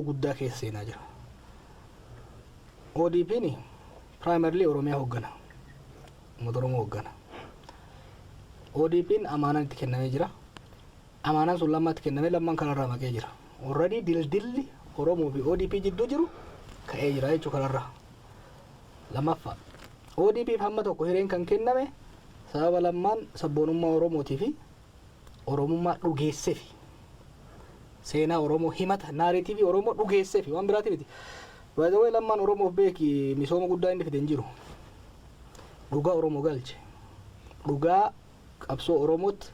Rakkoo guddaa keessa seenaa jira. ODP'n primarily Oromiyaa hooggana. Uummata Oromoo hooggana. ODP'n amaanaan itti kennamee jira. Amaanaan sun Lammaatti kennamee, Lammaan kanarraa maqee jira. Already dildilli Oromoo fi ODP jidduu jiru ka'ee jira jechuu kanarraa. Lammaffaa, ODPf hamma tokko hireen kan kenname sababa Lammaan sabboonummaa Oromootii fi Oromummaa dhugeessefi. Seenaa Oromoo himata narrative Oromoo dhugeessefi, waan biraati miti. By the way, Lammaan Oromoof beeki misooma guddaa inni fide hin jiru. Dhugaa Oromoo galche. Dhugaa qabsoo Oromootti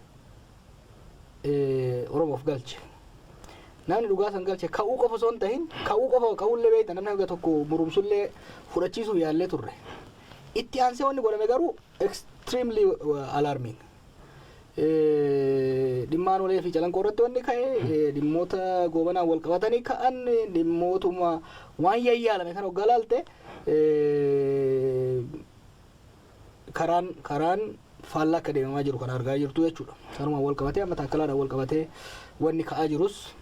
Oromoof galche. Namni dhugaa san galche ka'uu qofa osoo hin tahin, ka'uu qofa, ka'uullee beekta, namni hanga tokko murumsullee fudhachiisuuf yaallee turre. Itti aansee wanni godhame garuu extremely alarming. Dhimma Aanolee fi Calanqoo irratti wanni ka'e, dhimmoota Goobanaan wal qabatanii ka'an, dhimmootuma waan yayyaalame kan hoggaa laalte, karaan faallaa akka deemamaa jiru kan argaa jirtu jechuudha. Sanumaan wal qabatee, amma Taakkalaadhaan wal qabatee wanni ka'aa jirus,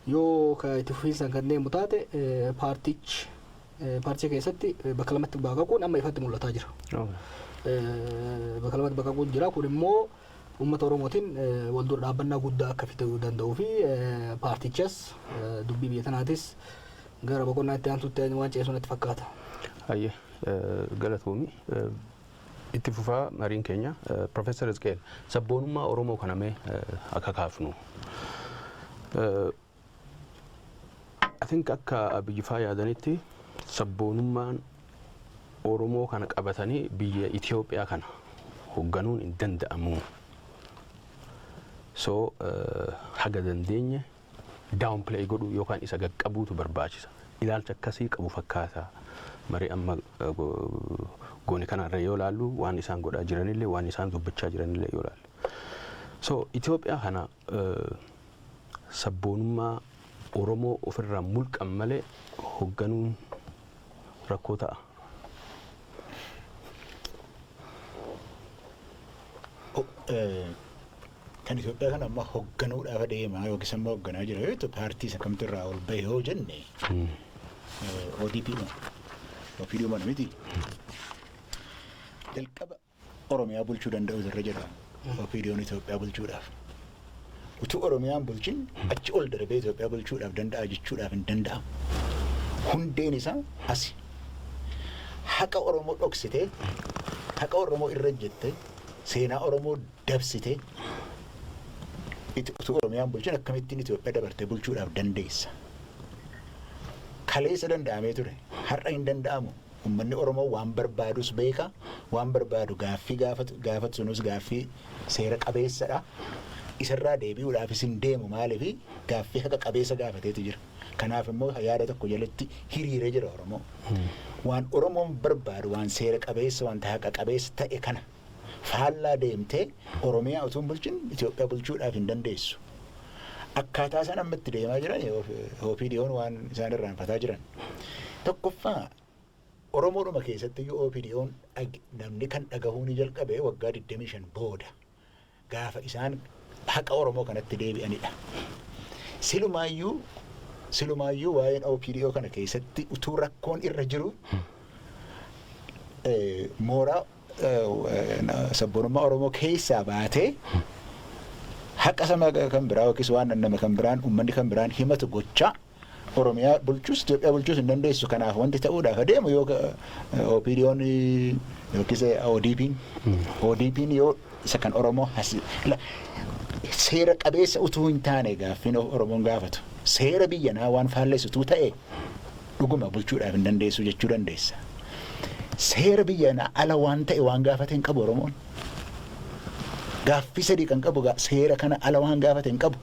yoo ka itti fufiinsaan kan deemu taate, paartichi paarticha keessatti bakka lamatti baqaquun amma ifatti mul'ataa jira. Bakka lamatti baqaquun jira. Kun immoo uummata Oromootiin wal dura dhaabbannaa guddaa akka fiduu danda'uu fi paartichas dubbii biyya tanaatis gara boqonnaa itti aansutti waan ceesu natti fakkaata. Hayyee, galatoomi. Itti fufaa mariin keenya. Profeesar Hizqeel, sabboonummaa Oromoo kana mee akka kaafnu. I think akka Abiyyi faa yaadanitti sabboonummaan Oromoo kana qabatanii biyya Itoophiyaa kana hoogganuun hin danda'amu. So haga dandeenye downplay godhuu yookaan isa qaqqabuutu barbaachisa. Ilaalcha akkasii qabu fakkaata. Marii amma goone kanarra yoo ilaallu, waan isaan godhaa jiranillee, waan isaan dubbachaa jiranillee yoo ilaallu. So Itoophiyaa kana sabboonummaa Oromoo ofirraa mulqan malee hoogganuun rakkoo ta'a. Kan Itoophiyaa kana amma hoogganuudhaaf adeemaa yookiis amma hoogganaa jira yoo ta'u, paartii isa kamtu irraa ol bahe yoo jenne, ODP dha. OPD mana miti. Jalqaba Oromiyaa bulchuu danda'u irra jira OPDO'n Itoophiyaa bulchuudhaaf. Utuu Oromiyaan bulchin achi ol darbee Itoophiyaa bulchuudhaaf danda'a jechuudhaaf hin danda'amu. Hundeen isaa asi. Haqa Oromoo dhoksitee, haqa Oromoo irra jettee, seenaa Oromoo dabsitee, utuu Oromiyaan bulchin akkamittiin Itoophiyaa dabartee bulchuudhaaf dandeessa? Kaleessa danda'amee ture. Har'a hin danda'amu. Uummanni Oromoo waan barbaadus beeka. Waan barbaadu gaaffii gaafatu, gaafatu sunus gaaffii seera qabeessadha. Isarraa deebi'uudhaafis hin deemu. Maaliif? Gaaffii haqa qabeessa gaafateetu jira. Kanaaf immoo yaada tokko jalatti hiriiree jira Oromoo. Waan Oromoon barbaadu, waan seera qabeessa, wanta haqa qabeessa ta'e kana faallaa deemtee Oromiyaa utuu hin bulchin Itoophiyaa bulchuudhaaf hin dandeessu. Akkaataa isaan amma itti deemaa jiran, OPDO'n waan isaan irraanfataa jiran. Tokkoffaa, Oromoodhuma keessatti iyyuu OPDO'n namni kan dhagahuu ni jalqabe waggaa 25 booda gaafa isaan haqa Oromoo kanatti deebi'anidha. Silumaayyuu waa'een OPDO kana keessatti utuu rakkoon irra jiru, mooraa sabboonummaa Oromoo keessaa baatee haqa sama kan biraa yookiis waan nama kan biraan, uummanni kan biraan himatu gochaa Oromiyaa bulchus Itoophiyaa bulchus hin dandeessu. Kanaaf wanti ta'uudhaaf adeemu, yoo OPDO'n yookiis ODP'n yoo isa kan Oromoo seera qabeessa utuu hin taane, gaaffiin Oromoon gaafatu seera biyyanaa waan faallessu utuu ta'e, dhuguma bulchuudhaaf hin dandeessu jechuu dandeessa. Seera biyyanaa ala waan ta'e waan gaafate hin qabu Oromoon. Gaaffii sadii kan qabu seera kana ala waan gaafate hin qabu.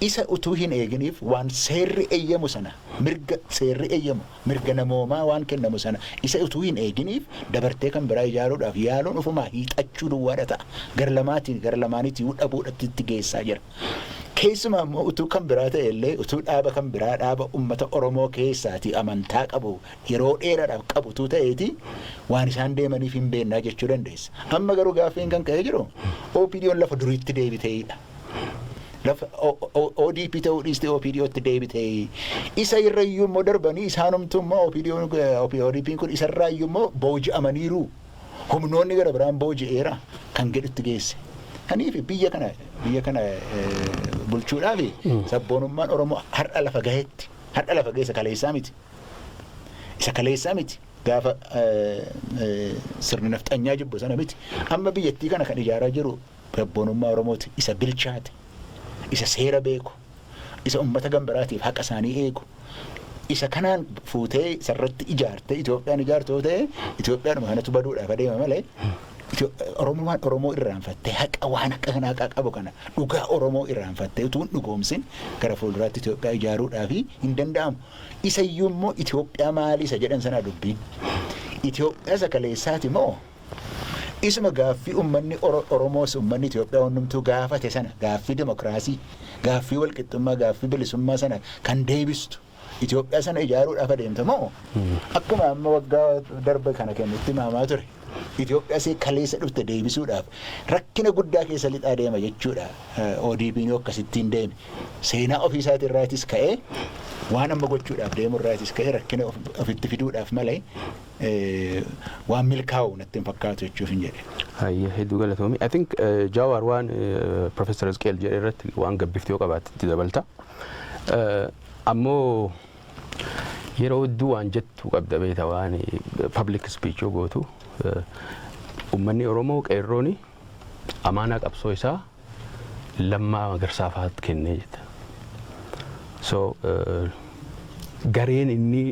Isa utuu hin eeginiif waan seerri eeyyamu sana, mirga seerri eeyyamu, mirga namoomaa waan kennamu sana isa utuu hin eeginiif dabartee kan biraa ijaaruudhaaf yaaluun ofumaa hiixachuu duwwaadha ta'a. Gara lamaatiin, gara lamaaniitii dhabuudhaatti itti geessaa jira. Keessumaa immoo utuu kan biraa ta'e illee, utuu dhaaba kan biraa, dhaaba uummata Oromoo keessaatii amantaa qabu yeroo dheeraadhaaf qabu utuu ta'eeti, waan isaan deemaniif hin beennaa jechuu dandeessa. Amma garuu gaaffiin kan ka'ee jiru OPDO'n lafa duriitti deebiteedha. Lafa ODP ta'uu dhiistee OPDOtti deebite. Isa irrayyuu immoo darbanii isaanumtu immoo ODP'n kun isarraayyuu immoo booji'amaniiru. Humnoonni gara biraan booji'eera kan jedhutti geesse. Kaniif biyya kana bulchuudhaaf sabboonummaan Oromoo har'a lafa gahetti, har'a lafa geessa, kaleessaa miti. Isa kaleessaa miti. Gaafa sirni nafxanyaa jibbu sana miti. Amma biyyattii kana kan ijaaraa jiru sabboonummaa Oromooti. Isa bilchaate, isa seera beeku, isa uummata gambaraatiif haqa isaanii eegu. Isa kanaan fuutee isarratti ijaartee Itoophiyaan ijaartu yoo ta'e, Itoophiyaanuma kanatu baduudhaaf adeema malee, Oromummaan Oromoo irraanfattee, haqa waan akka kana haqa qabu kana, dhugaa Oromoo irraanfattee utuu hin dhugoomsin gara fuulduraatti Itoophiyaa ijaaruudhaaf hin danda'amu. Isa iyyuu immoo Itoophiyaa maali isa jedhan sana dubbiin. Itoophiyaa isa kaleessaati moo isuma gaaffii uummanni Oromoos uummanni Itoophiyaa hundumtuu gaafate sana, gaaffii dimokiraasii, gaaffii walqixxummaa, gaaffii bilisummaa sana kan deebistu Itoophiyaa sana ijaaruudhaaf adeemta moo akkuma amma waggaa darbe kana kennutti maamaa ture Itoophiyaa see kaleessa dhufte deebisuudhaaf rakkina guddaa keessa lixaa deema jechuudha. ODP'n yoo akkasittiin deeme, seenaa ofiisaatii irraatis ka'ee, waan amma gochuudhaaf deemu irraatis ka'ee, rakkina ofitti fiduudhaaf malee waan milkaa'u natti hin fakkaatu jechuuf hin jedhe. Hayyee, hedduu galatoomi. I think Jawaar waan Professor Isqeel jedhe irratti waan gabbiftee yoo qabaatte itti dabalta. Ammoo yeroo hedduu waan jettu qabda beekta, waan public speech yoo gootu, uummanni Oromoo qeerrooni amaanaa qabsoo isaa Lammaa Magarsaa fa'aatti kennee jetta. So gareen inni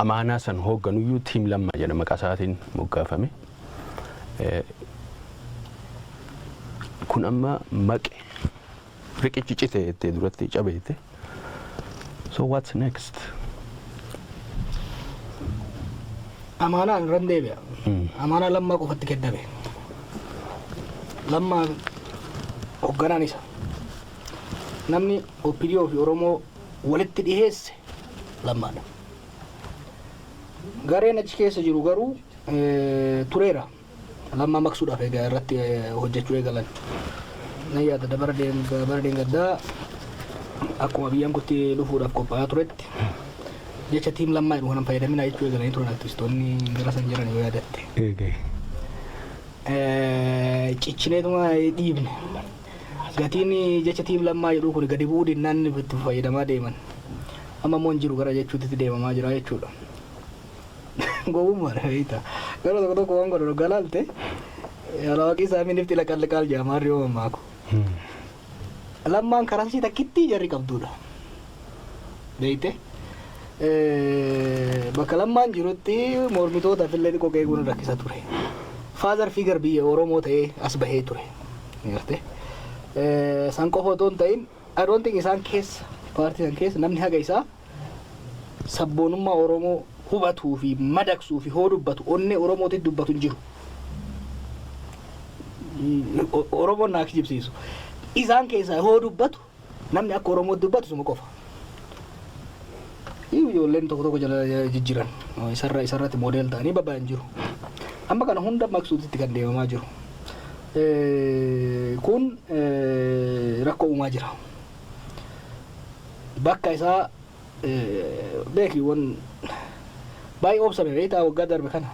amaanaa san hoogganuyyuu Team Lammaa jedha, maqaa isaatiin moggaafame. Kun amma maqe, riqichi cite jettee duratti cabeette. So what's next? Amaanaan irran deebi'a. Amaanaa Lammaa qofatti kenname. Lammaa hoogganaan isa. Namni OPDO fi Oromoo walitti dhiheesse Lammaadha. Gareen achi keessa jiru garuu tureera. Lammaa maqsuudhaaf egaa irratti hojjechuu eegalan. Nan yaadada, bara deengaddaa akkuma biyyaan kutti dhufuudhaaf qophaa'aa turetti, jecha Team Lammaa jedhu kanan fayyadaminaa jechuu eegalanii turan aktivistoonni gara san jiran, yoo yaadatte. Ciccineetuma dhiibne. Gatiin jecha Team Lammaa jedhu kun gadi bu'uu dinnaan itti fayyadamaa deeman. Amma immoo hin jiru gara jechuutti deemamaa jira jechuudha. Gowwummaadha beektaa. Gara tokko tokko waan godhan hoggaa laalte, alawaaqii isaa minifti laqalliqaal jaamaarri yoo mammaaku. Lammaan karansii takkittii jarri qabduudha. Beekte? Bakka Lammaan jirutti mormitootaaf illee xiqqoo qeequun rakkisa ture. Father figure biyya Oromoo ta'ee as bahee ture. Garte? San qofa otoo hin ta'in, I don't think isaan keessa, paartii san keessa namni haga isaa sabboonummaa Oromoo hubatuu fi madaqsuu fi hoo dubbatu onnee Oromootitti dubbatu hin jiru. Oromoon naa kijibsiisu. Isaan keessaa hoo dubbatu namni akka Oromootti dubbatu suma qofa. Ijoolleen tokko tokko jala jijjiran isarratti model ta'anii babba'an jiru. Amma kana hunda maqsuutitti kan deemamaa jiru. Kun rakkoo uumaa jira. Bakka isaa beekiiwwan baay'ee obsame beektaa, waggaa darbe kana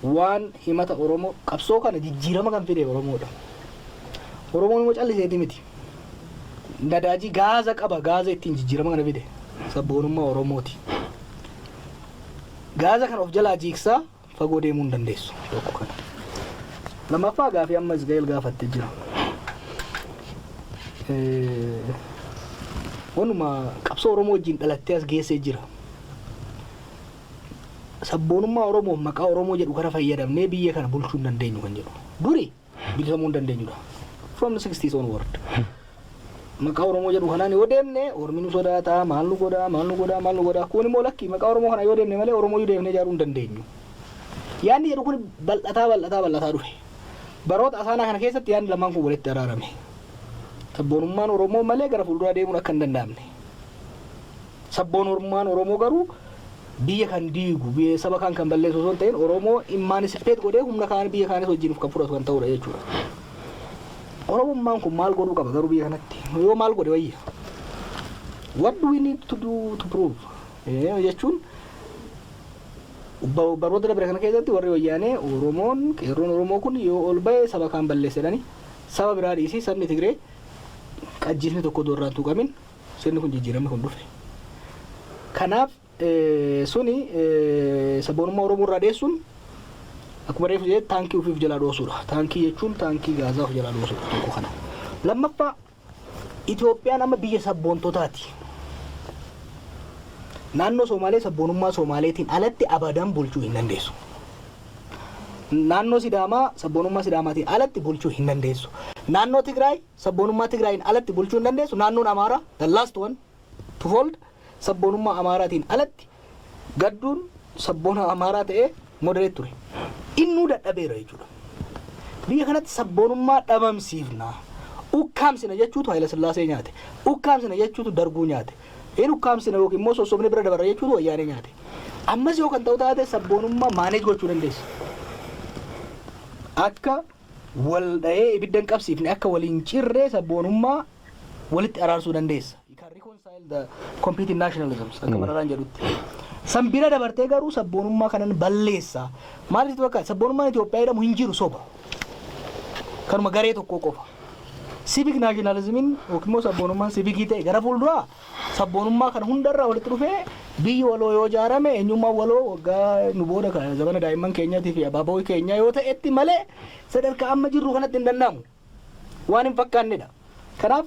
waan himata Oromoo qabsoo kana jijjiirama kan fide Oromoodha. Oromoon immoo calliseeti miti. Nadaajii gaaza qaba, gaaza ittiin jijjiirama kana fide sabboonummaa Oromooti. Gaaza kana of jalaa jiiksaa fagoo deemuu hin dandeessu, tokko kana. Lammaffaa, gaafii amma Isgaa'el gaafatte jira. Wanuma qabsoo Oromoo wajjin dhalattee as geessee jira. Sabboonummaa Oromoof maqaa Oromoo jedhu kana fayyadamnee biyya kana bulchuu hin dandeenyu kan jedhu. Duri bilisamuu hin dandeenyudha. From the 60s onward. Maqaa Oromoo jedhu kanaan yoo deemne Ormi nu sodaata, maal nu godhaa, maal nu godhaa, maal nu godhaa. Kun immoo lakki, maqaa Oromoo kana yoo deemne malee Oromoo yoo deemnee ijaaruu hin dandeenyu. Yaadni jedhu kun bal'ataa bal'ataa bal'ataa dhufe. Baroota asaanaa kana keessatti yaadni lamaan kun walitti araarame. Sabboonummaan Oromoo malee gara fuulduraa deemuun akka hin danda'amne. Sabboonummaan Oromoo garuu biyya kan diigu, biyya saba kan kan balleessu osoo hin ta'in, Oromoo emancipate godhee humna kaan biyya kaanis wajjin kan fudhatu kan ta'udha jechuudha. Oromummaan kun maal godhuu qaba garuu biyya kanatti? Yoo maal godhe wayya? What do we need to do to prove? Jechuun baroota dabre kana keessatti warri Wayyaanee Oromoon, qeerroon Oromoo kun yoo ol ba'e saba kaan balleessa jedhanii, saba biraa dhiisii sabni Tigree qajjiisni tokko doorraan tuqamin sirni kun, jijjiiramni kun dhufe. Kanaaf suni sabboonummaa Oromoo irraa dheessuun akkuma reefu jedhe taankii ofiif jalaa dhoosuudha. Taankii jechuun taankii gaazaa of jalaa dhoosuudha tokko kana. Lammaffaa, Itoophiyaan amma biyya sabboontotaati. Naannoo Somaalee sabboonummaa Somaaleetiin alatti abadan bulchuu hin dandeessu. Naannoo Sidaamaa sabboonummaa Sidaamaatiin alatti bulchuu hin dandeessu. Naannoo Tigraay sabboonummaa Tigraayin alatti bulchuu hin dandeessu. Naannoon Amaaraa, the last one to hold, sabboonummaa Amaaraatiin alatti. Gadduun sabboona Amaaraa ta'ee moderate ture. Innuu dadhabeera jechuudha. Biyya kanatti sabboonummaa dhabamsiifna. Ukkaamsina jechuutu Haayila Sillaasee nyaate. Ukkaamsina jechuutu Darguu nyaate. Inni ukkaamsina yookiin immoo sossobni bira dabarra jechuutu Wayyaanee nyaate. Ammas yoo kan ta'u taate sabboonummaa manage gochuu dandeessa. Akka wal dhahee ibidda hin qabsiifne, akka waliin cirree sabboonummaa walitti araarsuu dandeessa. You can reconcile the competing nationalisms akka Mararaan jedhutti. San bira dabartee garuu sabboonummaa kanan balleessa. Maaliif bakka sabboonummaan Itoophiyaa jedhamu hin jiru, soba. Kanuma garee tokko qofa. Civic nationalismiin yookiin immoo sabboonummaan civicii ta'e gara fuulduraa sabboonummaa kana hundarraa walitti dhufee biyyi waloo yoo ijaarame, eenyummaan waloo waggaa nu booda zamana daa'imman keenyaatii fi abaaboo keenyaa yoo ta'etti malee sadarkaa amma jirru kanatti hin danda'amu. Waan hin fakkaannedha. Kanaaf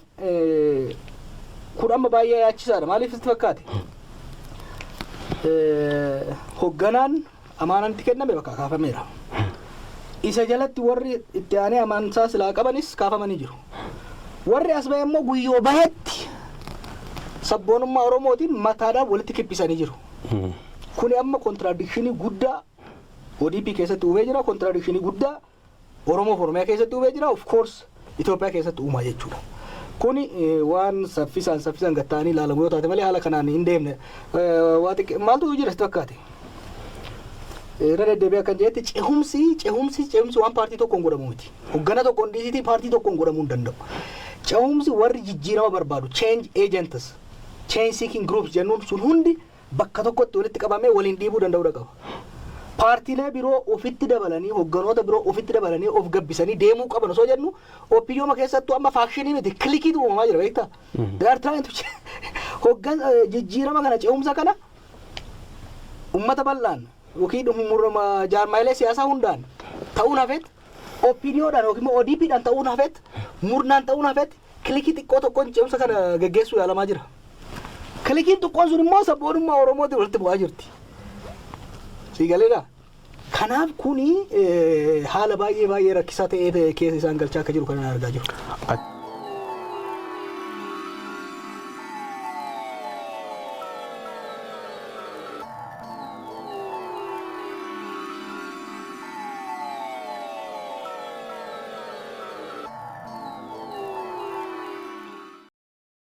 kun amma baay'ee yaachisaadha. Maaliif sitti fakkaate? Hogganaan amaanaan itti kenname bakka kaafameera. Isa jalatti warri itti aanee amaansaa silaa qabanis kaafamanii jiru. Warri as bahe immoo guyyoo bahetti sabboonummaa Oromootiin mataadhaan walitti kibbisanii jiru. Kuni amma contradictionii guddaa ODP keessatti uumee jira, contradictionii guddaa Oromoo fi Oromiyaa keessatti uumee jira, of course Itoophiyaa keessatti uumaa jechuudha. Kuni waan saffisaan saffisaan gatta'anii ilaalamu yoo taate malee haala kanaan hin deemne. Maaltu jira sitti fakkaate? Irra deddeebi'ee akkan jedhetti cehumsi waan paartii tokkoon godhamu miti. Hoggana tokkoon dhiisitii paartii tokkoon godhamuu hin danda'u. Cehumsi warri jijjiirama barbaadu, change agents, change seeking groups jennuun sun hundi bakka tokkotti walitti qabamee waliin dhiibuu danda'uu qaba. Paartiilee biroo ofitti dabalanii, hogganoota biroo ofitti dabalanii of gabbisanii deemuu qaban osoo jennu, OPDOma keessattuu amma factionii miti, cliqueiitu uumamaa jira, beektaa? They are trying to hoggan jijjiirama kana, ce'umsa kana ummata bal'aan yookiin jaarmaayilee siyaasaa hundaan ta'uun hafet, OPDOdhaan yookiin immoo ODPdhaan ta'uun hafet, murnaan ta'uun hafet, cliqueii xiqqoo tokkoon ce'umsa kana geggeessuu yaalamaa jira. Cliqueiin xiqqoon sun immoo sabboonummaa Oromootiin walitti bu'aa jirti. Siigaleedha. Kanaaf kuni haala baay'ee baay'ee rakkisaa ta'ee keessa isaan galchaa akka jiru kanan argaa jiru.